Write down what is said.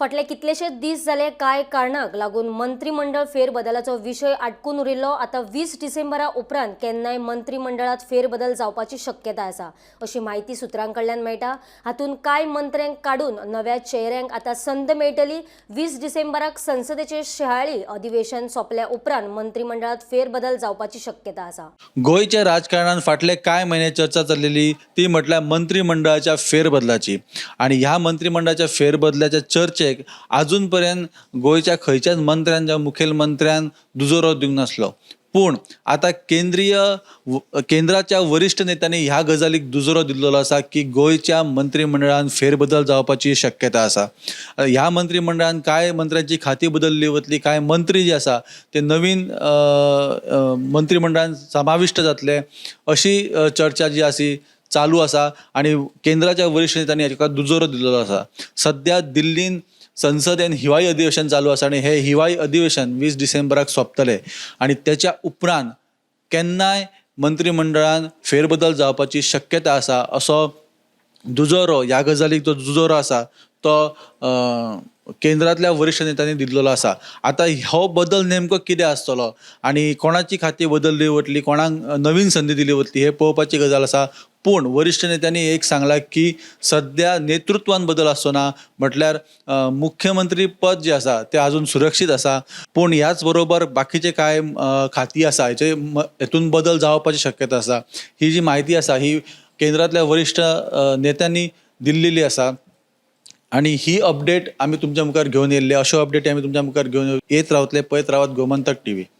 फाटले कितलेशेच दीस जाले कांय कारणाक लागून मंत्रीमंडळ फेरबदलाचो विशय आटकून उरिल्लो. आतां 20 डिसेंबरा उपरांत केन्नाय मंत्रीमंडळात फेरबदल जावपाची शक्यता आसा अशी म्हायती सुत्रां कडल्यान मेळटा. हातूंत कांय मंत्र्यांक काडून नव्या चेहऱ्यांक आतां संद मेळटली. 20 डिसेंबराक संसदेचे शिंयाळी अधिवेशन सोंपल्या उपरांत मंत्रीमंडळात फेरबदल जावपाची शक्यता आसा. गोंयच्या राजकारणात फाटले कांय म्हयने चर्चा चल्लेली ती म्हटल्यार मंत्रीमंडळाच्या फेरबदलाची आनी ह्या मंत्रीमंडळाच्या फेरबदलाच्या चर्चेक आजून पर्यंत गोंयच्या खंयच्याच मंत्र्यान जावं मुखेलमंत्र्यान दुजोरो दिवंक नासलो. पूण आतां केंद्रीय केंद्राच्या वरिश्ठ नेत्यांनी ह्या गजालीक दुजोरो दिल्लो आसा की गोंयच्या मंत्रीमंडळान फेरबदल जावपाची शक्यता आसा. ह्या मंत्रीमंडळान कांय मंत्र्यांची खाती बदलली वतली, कांय मंत्री जे आसा ते नवीन मंत्रीमंडळान समाविश्ट जातले अशी चर्चा जी आसी चालू आसा आनी केंद्राच्या वरिश्ठ नेत्यांनी हाका दुजोरो दिल्लो आसा. सद्या दिल्लीन संसदेन हिवाळी अधिवेशन चालू आसा आनी हें हिवाळी अधिवेशन 20 डिसेंबराक सोंपतलें आनी तेच्या उपरांत केन्नाय मंत्रीमंडळान फेरबदल जावपाची शक्यता आसा असो दुजोरो ह्या गजालीक जो दुजोरो आसा तो केंद्रांतल्या वरिश्ठ नेत्यांनी दिल्लो आसा. आतां हो बदल नेमको कितें आसतलो आनी कोणाची खाती बदलली वतली, कोणाक नवीन संदी दिली वतली हें पळोवपाची गजाल आसा. पूण वरिश्ठ नेत्यांनी एक सांगलां की सद्या नेतृत्वान बदल आसचो ना, म्हटल्यार मुख्यमंत्री पद जें आसा तें आजून सुरक्षीत आसा. पूण ह्याच बरोबर बाकीचे कांय खाती आसा हेचे हेतून बदल जावपाची शक्यता आसा. ही जी म्हायती आसा ही केंद्रांतल्या वरिश्ठ नेत्यांनी दिल्लेली आसा आनी ही अपडेट आमी तुमच्या मुखार घेवन येयल्ले. अश्यो अपडेटी आमी तुमच्या मुखार घेवन येत रावतले. पळयत रावात गोमंतक टीव्ही.